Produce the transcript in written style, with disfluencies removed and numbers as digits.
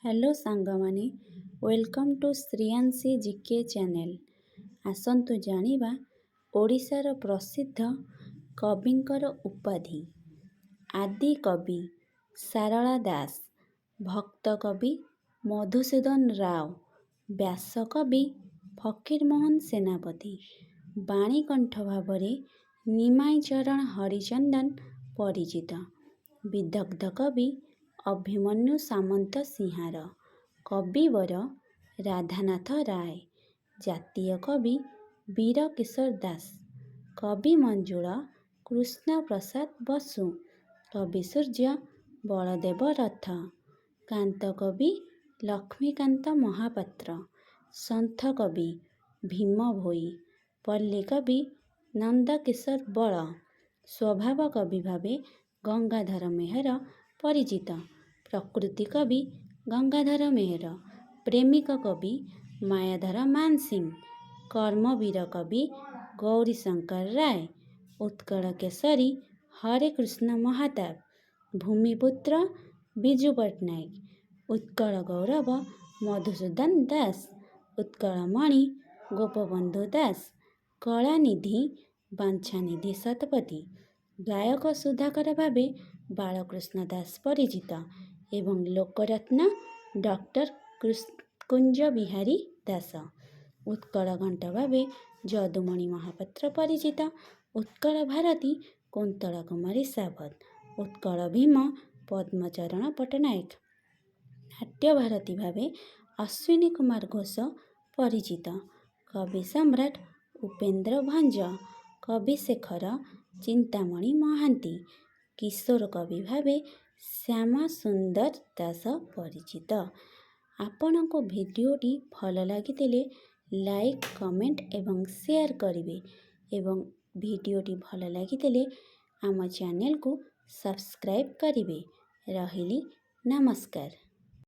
Hello ସାଙ୍ଗମାନେ, welcome to Shriyanshi GK channel. ଆସନ୍ତୁ ଜାଣିବା ଓଡ଼ିଶାର ପ୍ରସିଦ୍ଧ କବିଙ୍କର ଉପାଧି। ଆଦିକବି ସାରଳା ଦାସ, ଭକ୍ତକବି ମଧୁସୂଦନ ରାଓ, ବ୍ୟାସକବି ଫକୀରମୋହନ ସେନାପତି, ବାଣୀକଣ୍ଠ ଭାବରେ ନିମାଇଁ ଚରଣ ହରିଚନ୍ଦନ ପରିଚିତ, ବିଦଗ୍ଧ କବି ଅଭିମନ୍ୟୁ ସାମନ୍ତସିଂହାର, କବିବର ରାଧାନାଥ ରାୟ, ଜାତୀୟ କବି ବୀରକିଶୋର ଦାସ, କବି ମଞ୍ଜୁଳ କୃଷ୍ଣପ୍ରସାଦ ବସୁ, କବିସୂର୍ଯ୍ୟ ବଳଦେବ ରଥ, କାନ୍ତକବି ଲକ୍ଷ୍ମୀକାନ୍ତ ମହାପାତ୍ର, ସନ୍ଥକବି ଭୀମ ଭୋଇ, ପଲ୍ଲୀକବି ନନ୍ଦକିଶୋର ବଳ, ସ୍ୱଭାବ କବି ଭାବେ ଗଙ୍ଗାଧର ମେହେର ପରିଚିତ, ପ୍ରକୃତି କବି ଗଙ୍ଗାଧର ମେହେର, ପ୍ରେମିକ କବି ମାୟାଧର ମାନସିଂହ, କର୍ମବୀର କବି ଗୌରୀଶଙ୍କର ରାୟ, ଉତ୍କଳ କେଶରୀ ହରେକୃଷ୍ଣ ମହତାବ, ଭୂମିପୁତ୍ର ବିଜୁ ପଟ୍ଟନାୟକ, ଉତ୍କଳ ଗୌରବ ମଧୁସୂଦନ ଦାସ, ଉତ୍କଳମଣି ଗୋପବନ୍ଧୁ ଦାସ, କଳାନିଧି ବାଞ୍ଛାନିଧି ଶତପଥୀ, ଗାୟକ ସୁଧାକର ଭାବେ ବାଳକୃଷ୍ଣ ଦାସ ପରିଚିତ ଏବଂ ଲୋକରତ୍ନ ଡକ୍ଟର କୁଞ୍ଜ ବିହାରୀ ଦାସ, ଉତ୍କଳ ଘଣ୍ଟ ଭାବେ ଯଦୁମଣି ମହାପାତ୍ର ପରିଚିତ, ଉତ୍କଳ ଭାରତୀ କୁନ୍ତଳା କୁମାରୀ ସାବତ, ଉତ୍କଳ ଭୀମ ପଦ୍ମଚରଣ ପଟ୍ଟନାୟକ, ନାଟ୍ୟଭାରତୀ ଭାବେ ଅଶ୍ୱିନୀ କୁମାର ଘୋଷ ପରିଚିତ, କବି ସମ୍ରାଟ ଉପେନ୍ଦ୍ର ଭଞ୍ଜ, କବିଶେଖର ଚିନ୍ତାମଣି ମହାନ୍ତି, କିଶୋର କବି ଭାବେ ଶ୍ୟାମ ସୁନ୍ଦର ଦାସ ପରିଚିତ। ଆପଣଙ୍କୁ ଭିଡ଼ିଓଟି ଭଲ ଲାଗିଥିଲେ ଲାଇକ୍, କମେଣ୍ଟ ଏବଂ ସେୟାର କରିବେ ଏବଂ ଭିଡ଼ିଓଟି ଭଲ ଲାଗିଥିଲେ ଆମ ଚ୍ୟାନେଲକୁ ସବସ୍କ୍ରାଇବ୍ କରିବେ। ରହିଲି, ନମସ୍କାର।